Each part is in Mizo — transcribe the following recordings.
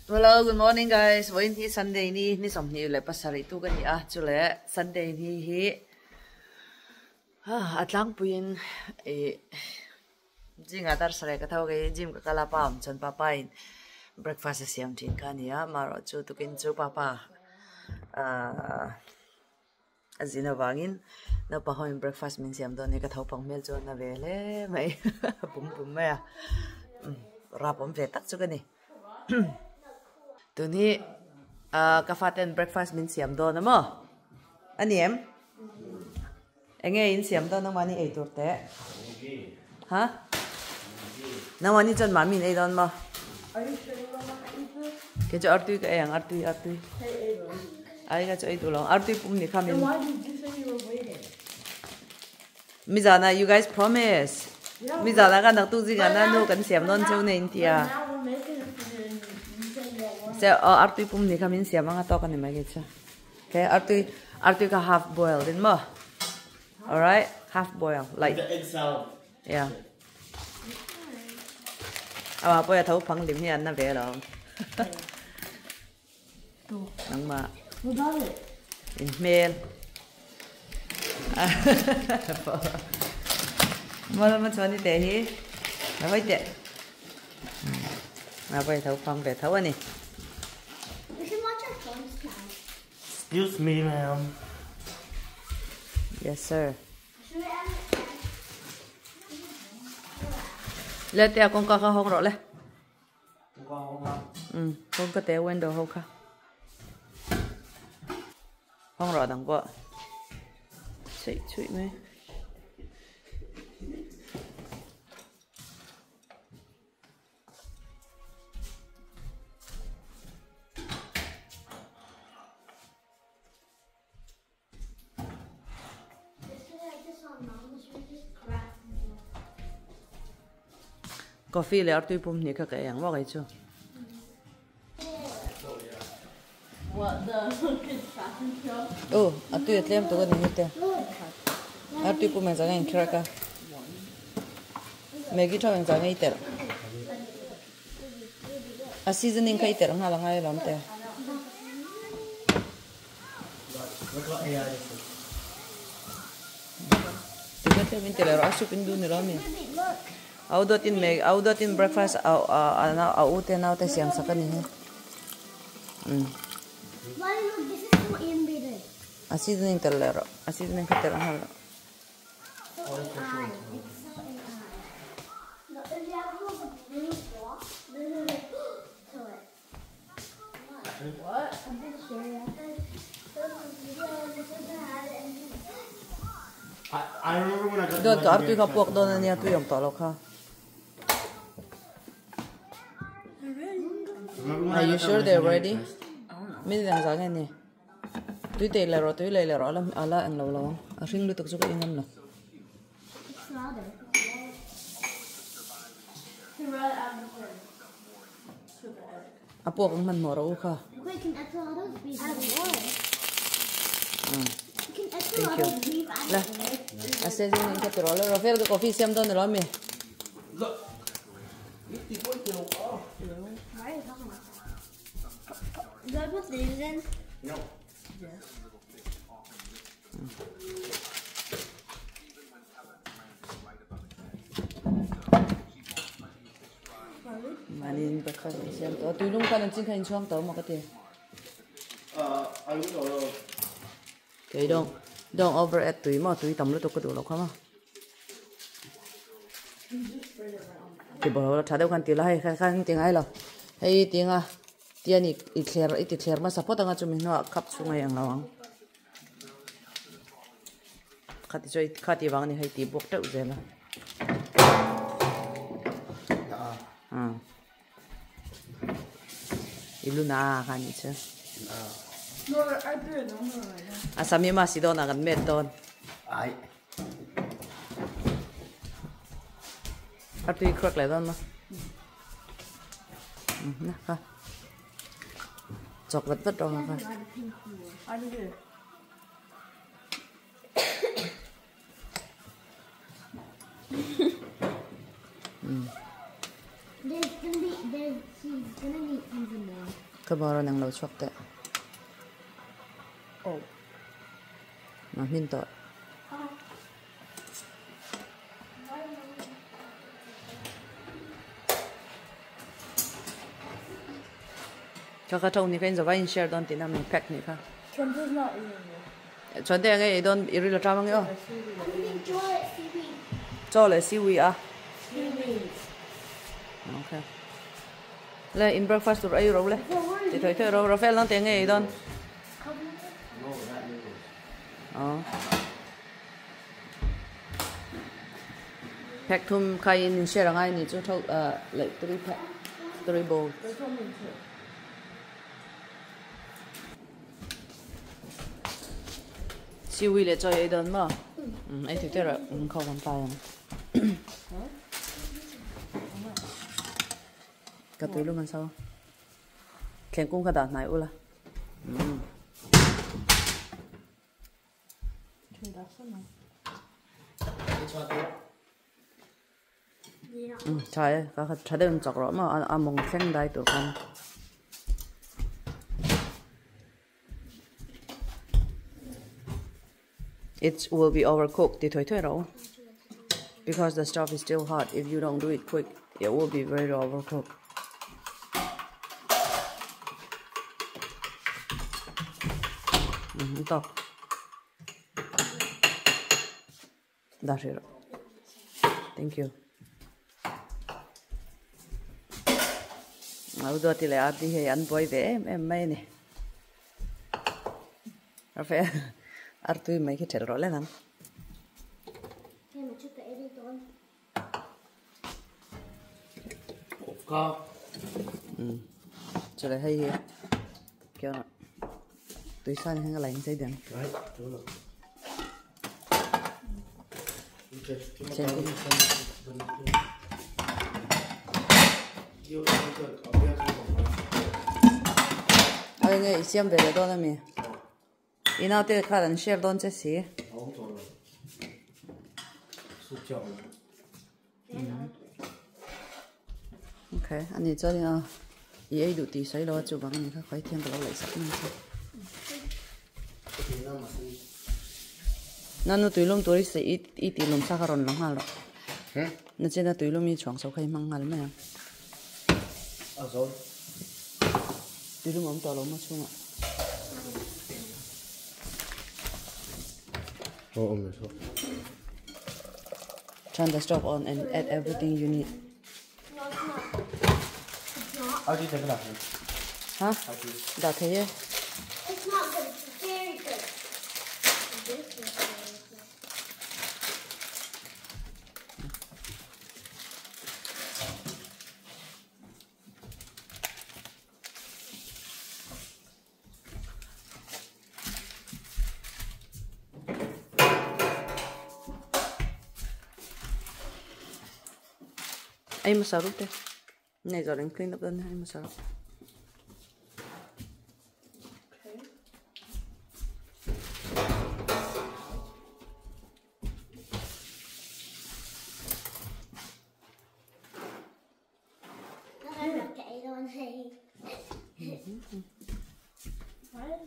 Hello, good morning guys. Vawiin hi Sunday ni, ni 27 tu ka ni a, chule Sunday ni hi a tlangpuiin ih zingah dar sarih ka tho kei gym ka kal a pa awm chuan papa in breakfast a siam thin kha a ni a, amaherawh chu tukin chu papa ahh A zin avangin naupang ho in breakfast min siam dawn hi ka tho pang hmel chu a na ve hle mai a pum pum mai a rap awm ve tak chu ka ni tun hi ah ka faten breakfast min siam dawn a maw a ni em eng nge in siam dawn nangmahni ei tur teh ha nangmahni chuan mahni in ei dawn maw kei chu artui ka ei ang artui artui. Ai ka chu ei duh lo artui pum ni kha min mi zana you guys promise mi zana ka nak tu zinga na nu kan siam non cheu ne in tia se artui pum ni kha min siam anga to ka ni mai ke chu okay artui artui ka half boiled in mo all right half boiled like the egg salad yeah awa pawh tho phang lim hi an na ve lo Nangmah in hmel Maw ma chuan i teh hi a hawi teh a vawi tho phang ve tho a ni. Excuse me ma'am. Yes sir. Le tia kawngka kha hawng rawh le. Umm kawngka te window ho kha hawng rawh dang pawh chhuih chhuih mai. Coffee leh artui pum hnih kha ka ei ang vak ei chu. Aw a tui a tlem tuk a ni hete artui pum engzah nge in crack a Maggi tha engzah nge i telh a seasoning kha i telh nghal a ngai alawm te. Au dawt in meg au dawt in breakfast au a u te nau te siam sak a ni hi a seasoning tel leh rawh a seasoning kha tel nghal rawh. Dawt ka artui kha puak dawn ania tui awm tawh lo kha. Are you sure they're ready? Min dang za nge ni. Tui te le ro tui le le ro ala ala eng lo lo ang. A hring lutuk chu ka ingam lo. A puak ang hmanhmawh rawh u kha. Thank you. La. A se zing in ka ti rawh la. Rafael ka coffee siam dawn elo ami? No. Mahni breakfast an siam tawh a tuilum khan an chin kha inchhuang tawh maw ka ti kei dawng dawng over at tui maw tui tam lutuk ka duh loh kha maw ti bawlhhlawh la tha deuh khan ti la hei khan ti ngai lo hei tinga tian i thler i ti thler hmasa phawt anga chumi hnuah cup chhunga i ang lo ang. Khati chu khati vang ani hei tih bawk teuh zel a i lu na kha ni chu a sami ma si dawn a kan met dawn a tui crack leh dawn ma na kha chawk vat vat rawh kha. Ka bawra nang lo chuak te. Oh. Ma min to. Ka ka tau ni ka in zawa in share don tin am pack ni ka. Chante's not eating it. Chante nge don iri la tram nge o. I'm eating chocolate seaweed. Chocolate seaweed ah. Seaweed. Okay. Le in breakfast tur ai ro le. Ti thoi thoi ro Rafael nang te nge don. No, that noodles. Oh. Pack thum khai in share ngai ni chu thau like 3 pack 3 bowl. There's only 2. Seaweed le choi don ma. Ai thoi thoi ro khau kan ta yang. Ka tui lu man sao. Khen cung ka da nai ula. Chai ka kha thadem chak ro ma a mong thleng dai tur khan. It will be overcooked ti thoi thoi ro. Because the stuff is still hot. If you don't do it quick, it will be very overcooked. Talk. That's it. Thank you. Au do ti le ati he an boy ve em mai ni. Rafael artui mai ki thel ro le nang. Chale hei he. Kyo na. Tui san hang lai sai den. Right, do it. Ai nge siam ve le don ami. Ina te kha dan share don che si. Okay, ani cho ni a. I ei du ti sai lo chu bang ni kha khoi thiam lo lai sak ni chu. Nanu tuilum turi se i ti lum sa kharon lang hal ro. Na chena tuilum i chuang so khai mang hal ma. A zo. Tuilum om to lo ma chunga. Oh, om so. Turn the stove on and add everything you need. No, it's not. It's not. I'll do the glass. Huh? Da the ye. It's not good. It's very good. This is very good. Ay masarap te. Nee, zo clean up dan ay masarap. Okay.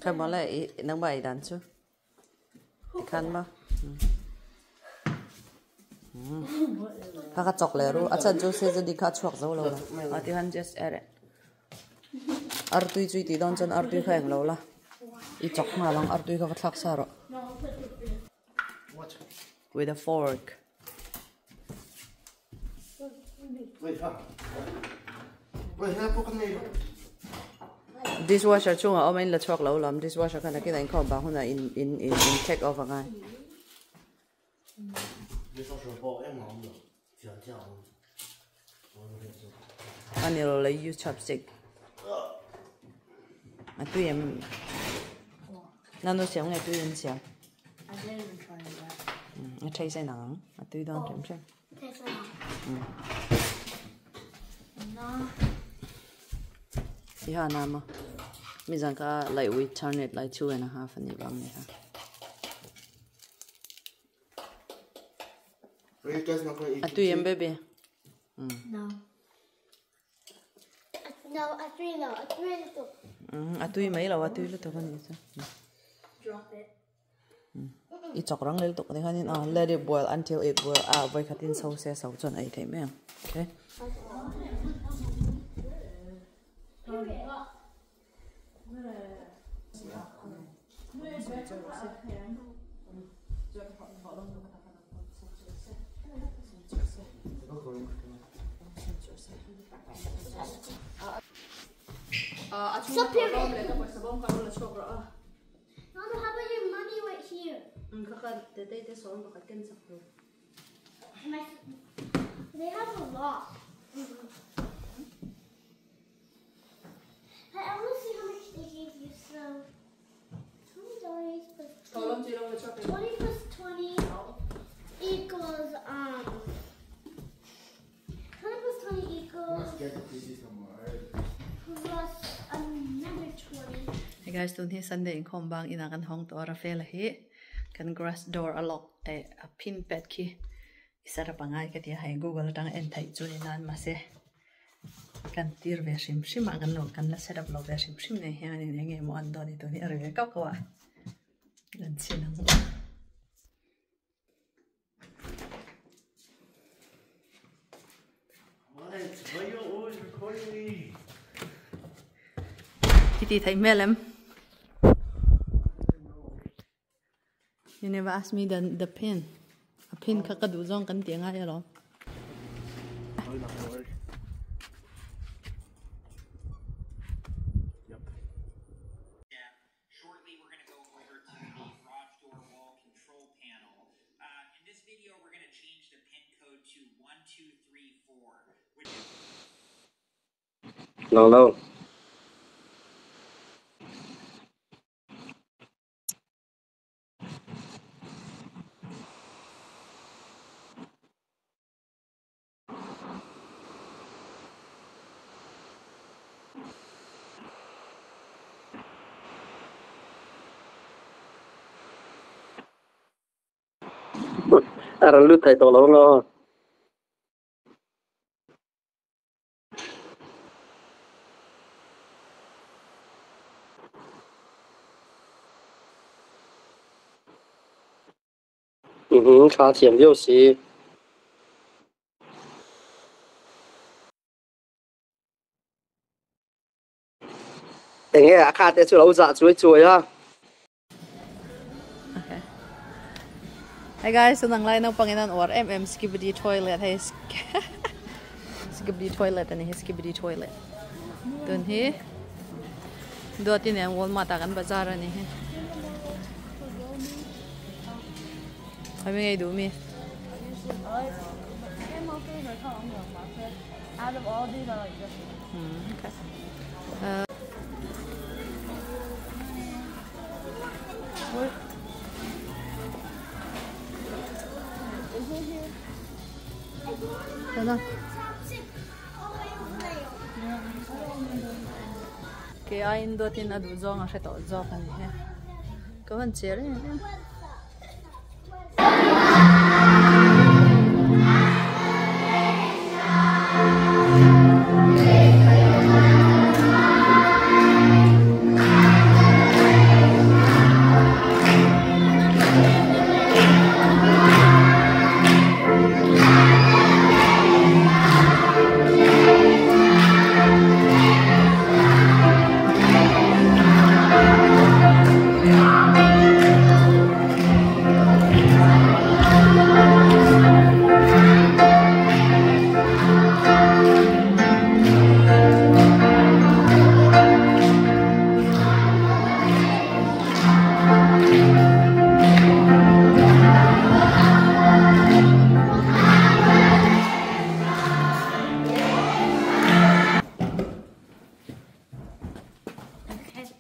Khai bỏ lại nang bài đàn chứ. Khan ma. Kha kha chok le ru acha chu se je dikha chuak zo lo la. Ati han just add it. Ar tui chui ti don chan ar tui kha eng lo la. I chok nga lang ar tui kha thlak sa ro. With a fork. Dishwasher chunga om in la chuak lo lam dishwasher khan akin in khom ba huna in in in in take off angai. Ani lo le use chopstick. A tui em. Nanu siam nge tui em siam. I didn't even try that. A taste sai nang. A tui don chem chem. Taste nang. No. Yeah, nama. Mizanka like we turn it like 2.5 and bang ni ha. Are you guys not gonna eat? A tui em baby. No. It's No, a tui lo, a tui lutuk. A tui mai lo, a tui lutuk a nih chu. Drop it. I chawk rang leh lutuk ni khanin a let it boil until it boil a vawi khatin so se so chuan a ei theih mai ang okay. Stop here. Mama, how about your money right here? They have a lot. I want to see how much they gave you. So, $20 plus 20 plus 20 equals 20 plus 20 equals plus another 20. Hey guys, tun hi Sunday in khom bang ina kan hong to Rafael hi kan grass door a lock e a pin pad khi isara pangai ka tia hai Google tang en thai chu ni nan ma se kan tir ve shim shim a kan lo kan la set up lo ve shim shim ne hian in enge mo an don ni tu ni arve ka ka wa lan chinang. What? Why you always recording me? Iti thai melem. You never asked me the pin. A pin ka ka du zong kan ti nga ya lo. Probably not gonna work. Yep. Shortly, we're going to go over to the garage door wall control panel. In this video, we're going to change the pin code to 1234, which No. Aran lu thai to lo ngo. 嗯哼，卡thiam viau si. Eng nge a kha te chu lo za chuai chuai a. Okay. Hey guys, so nang lai nang panginan or MM skibidi toilet hey skibidi toilet ani skibidi toilet. Tun hi do tin ang Walmart kan bazar ani he. Kami ngay du mi. Out of all these, I like this one. Okay. What? Is it here? Hold on. Okay, I indo tin adu zong a hreto zok ani he. Ka van chere he.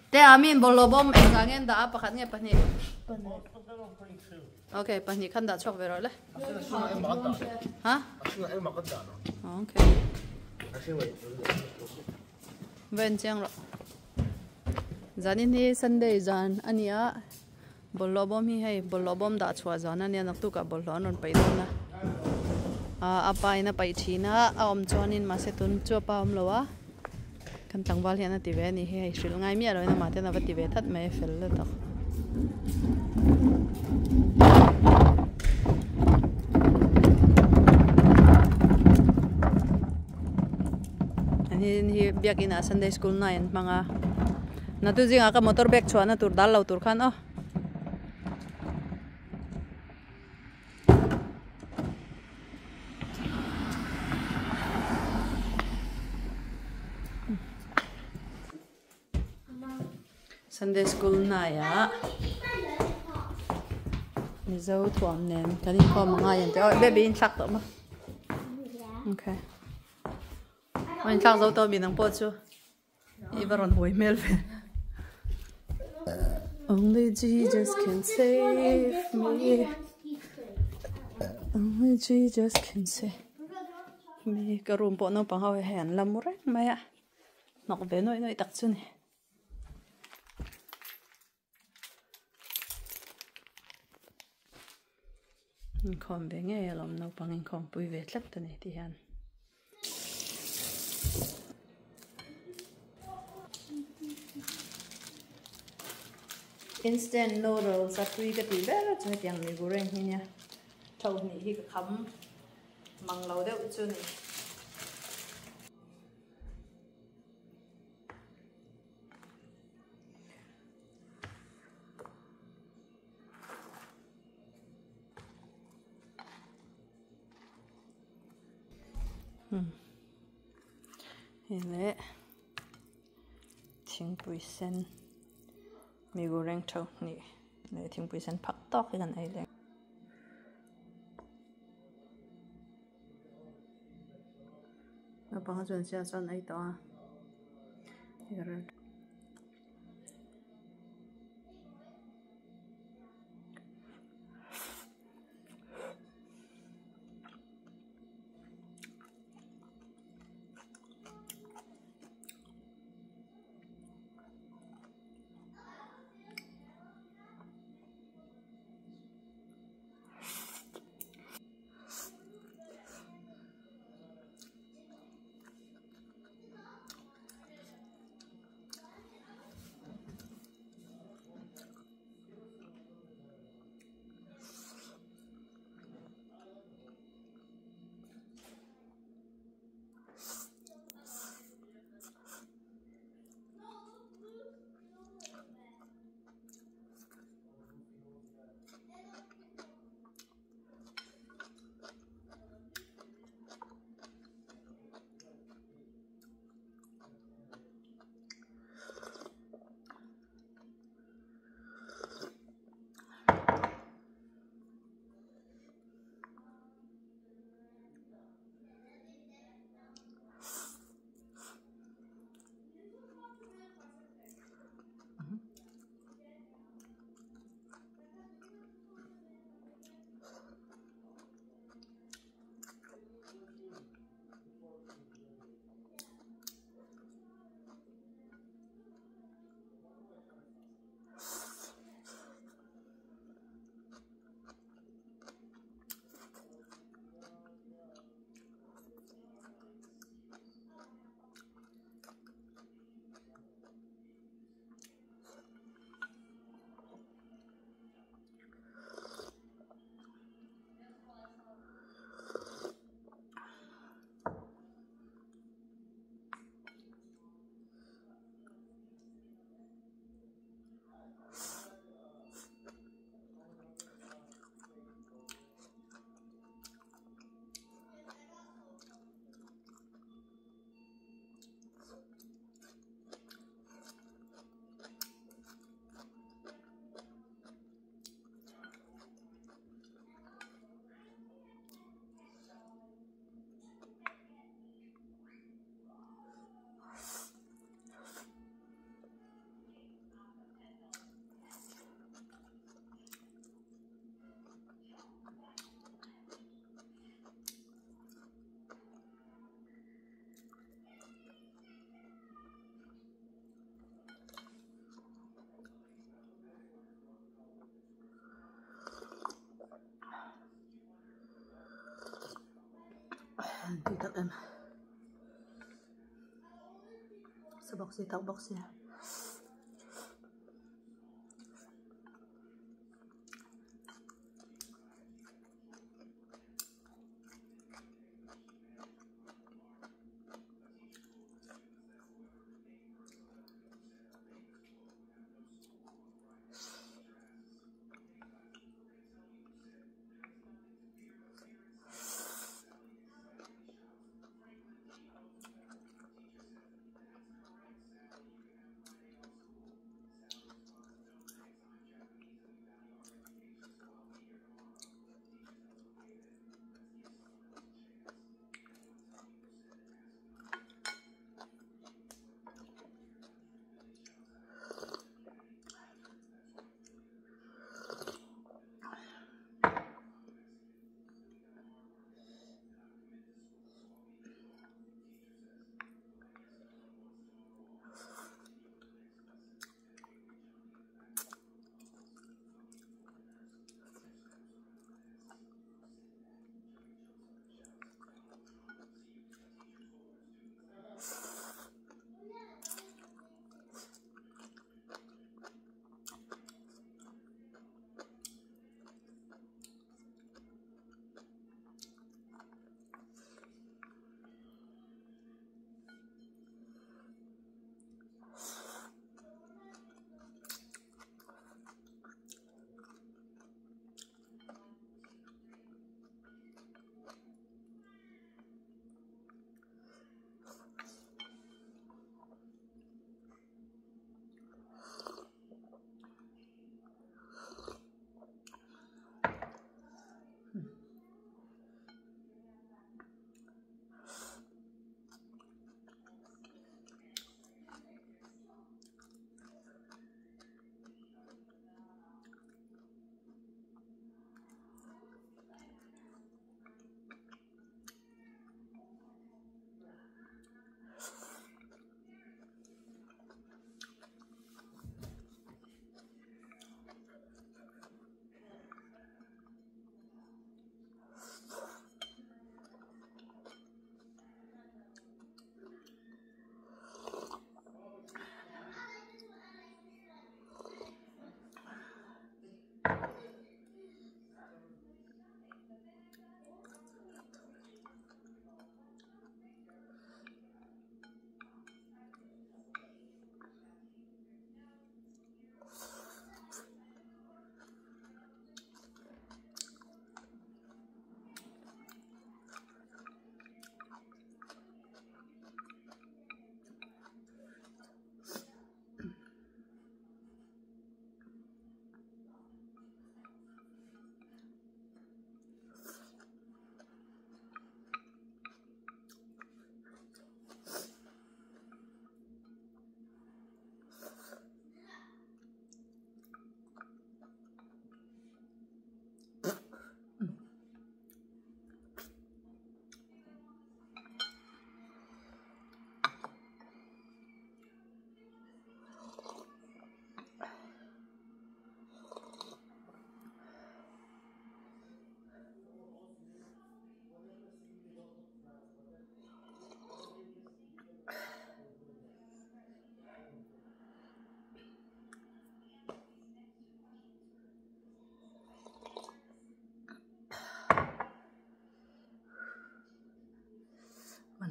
Te amin bolobom engangin da pakhat nge pahnih. Okay, pahnih khan da chok vero le. Ha? Okay. Ven chiang ro. Zanin hi Sunday zan ania bolobom hi hei bolobom da chua zan ania nak tu ka bolon on pai don na. A apa ina pai thina a om chuanin ma se tun chu pa om lowa. Kan tlangval hian a ti ve a ni hi hei hrilh ngai miah loin amah ten a va ti ve that mai a fel lutuk. An hi biakin ah sunday school nai an hmang a natu zingah ka motor bag chhuahna tur dal lo tur khan aw. Sunday school hnaiah Mizo thuam nen kan inkhawm a ngai ang tih aw baby inthlak tawh maw okay aw inthlak zo tawh mi nang pawh chu. I va rawn huai hmel ve. Only Jesus can save me. Only Jesus can save me. Ka room pawh naupang ho hei an la mu reng mai a. Hnawk ve nuaih nuaih tak chu ni. Inkhawm ve ngei alawm naupang inkhawm pui ve tlat a ni tih hian. Instant noodles a tui ka tih ber chu hetiang mi goreng hi nia tho hnih hi ka kham mang lo deuh chu ni. Hei leh thingpui sen mi goreng tho hnih leh thingpui sen phak tawk hi kan ei leh. Naupang chuan sia chuan ei tawh a. Tui tak em. bawk si thau bawk si.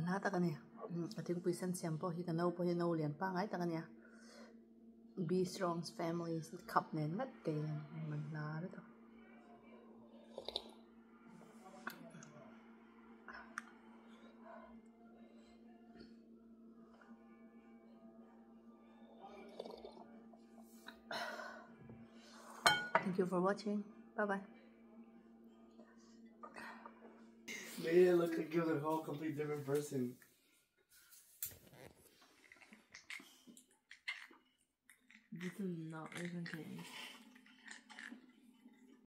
Na tak ani a thingpui sen siam pawh hi ka no pawh hi no lian pangai tak ania Be Strong Family khap nen ngat te man na ri to. Thank you for watching. Bye bye. Made it look like you was a whole complete different person. This is not even kidding.